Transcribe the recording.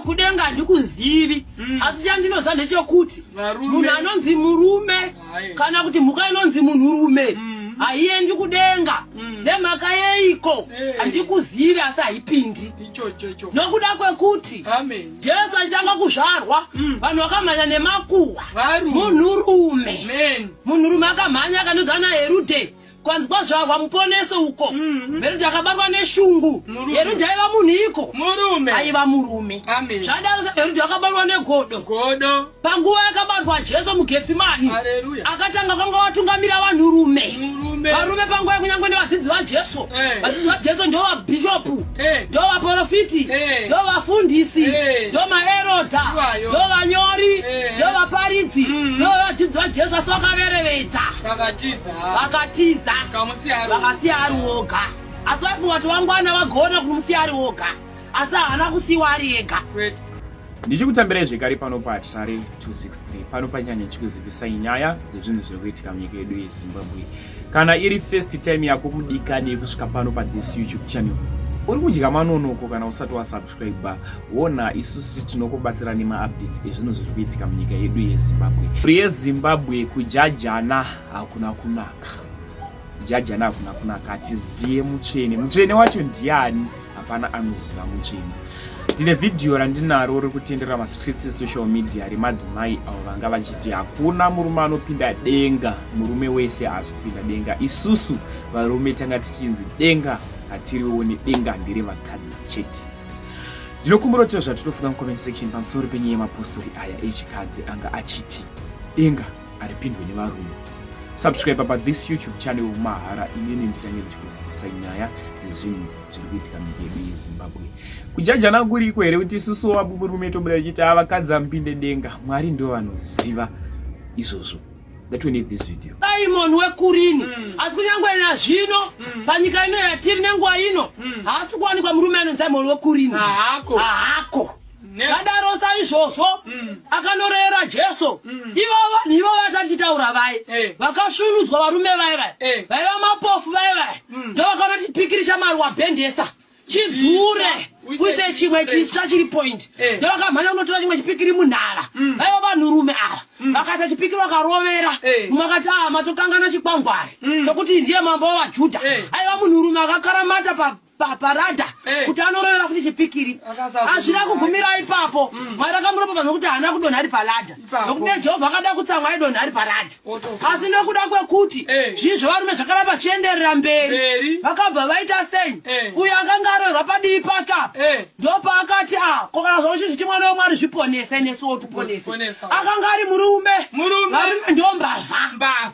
Kudenga handikuzivi. Asi chandinoziva ndechekuti munhu anonzi murume kana kuti mhuka inonzi munhurume haiendi kudenga. Nemhaka yeiko? Handikuzivi asi haipindi. Nokuda kwekuti Jesu achitanga kuzvarwa vanhu vakamhanya nemakuhwa. Munhurume. Munhurume akamhanya akanodza naHerudhe. Kwanzi kwazvarwa muponesi uko. Herudhe akabatwa neshungu. Herudhe aiva munhu iko. Murume. Aiva murume. Amen. Zvadaro Herudhe akabatwa negodo. Godo. Panguva yakabatwa Jesu muGetsimani. Hallelujah. Akatanga kwanga watungamira vanhurume. Murume. Varume panguva yekunyange nevadzidzi vaJesu. Vadzidzi vaJesu ndo vabhishopu. Ndo vaprofiti. Ndo vafundisi. Ndo maerodha. Ndo vanyori. Ndo vaparidzi. Ndo vadzidzi vaJesu asi vakaverevedza. Vakatiza. Vakatiza. Vakasiya ari woga. Asi vaifunga kuti vangwana vagona kumusiya ari woga. Asi haana kusiyiwa ari ega. Ndichikutambirai zvekare pano paHatirare 263 pano panyanya ndichikuzivisai nyaya dzezvinhu zviri kuitika munyika yedu yeZimbabwe. Kana iri first time yako mudikani yekusvika pano pathis YouTube channel, uri kudya manonoko kana usati wasubscribe, wona isusu tinokubatsira nemaupdates ezvinhu zviri kuitika munyika yedu yeZimbabwe. Mhuri yeZimbabwe, kujajana hakuna kunaka. Kujajana hakuna kunaka, hatiziye mutsvene. Mutsvene wacho ndiani? Hapana anoziva mutsvene. Ndine vhidhiyo randinaro riri kutenderera mastreets esocial media remadzimai avo vanga vachiti hakuna murume anopinda denga, murume wese haasi kupinda denga. Isusu varume tanga tichinzi denga hatirione, denga nderevakadzi chete. Ndinokumbira kuti zvatinofunga mucomment section pamusoro penyaya yemapostori aya echikadzi anga achiti denga haripindwe nevarume. Subscribe pa this YouTube channel mahara, inini ndichange ndichikuzivisa nyaya dzezvinhu zviri kuitika munyika yedu yeZimbabwe. Kujajana kuriko here kuti isusu vaburume tobuda tichiti avakadzi amupinde denga? Mwari ndo vanoziva izvozvo. Ngatione this video. Simon wekurini. Asi kunyange nazvino panyika ino yatiri nenguva ino haasi kuwanikwa murume anonzi Simon wekurini. Hahako. Hahako. Zvadaro saizvozvo akanorera Jesu. Ivo vanhu ivo vatachitaura vai vakasvunudzwa varume vai vai vaiva mapofu vai vai ndo vakanotipikirisha maruwa bhendesa chizure kuite chimwe chitsva chiri point. Ndo vakamhanya kunotora chimwe chipikiri munhava. Vaiva vanhurume ava vakaita chipikiri vakarovera. Mumwe akati a matokangana chikwangwari chokuti ndiye mambo wavaJudha. Aiva munhurume akakaramata pa paradha kuti anorovera futi chipikiri. Hazvina kugumira ipapo. Mwari akamuropafadza nokuti haana kudonha ari paladha, nokuti dai Jehovha akada kutsamwa aidonha ari paradha. Asi nokuda kwekuti zvinhu zvevarume zvakaramba zvichienderera mberi, vakabva vaita sei? Uyo akanga aroverwa padivi pake apa ndopaakati, a ko kana zvauchizviti mwana waMwari, zviponese nesuwo tiponese. Akanga ari murume. Varume ndo mbavha.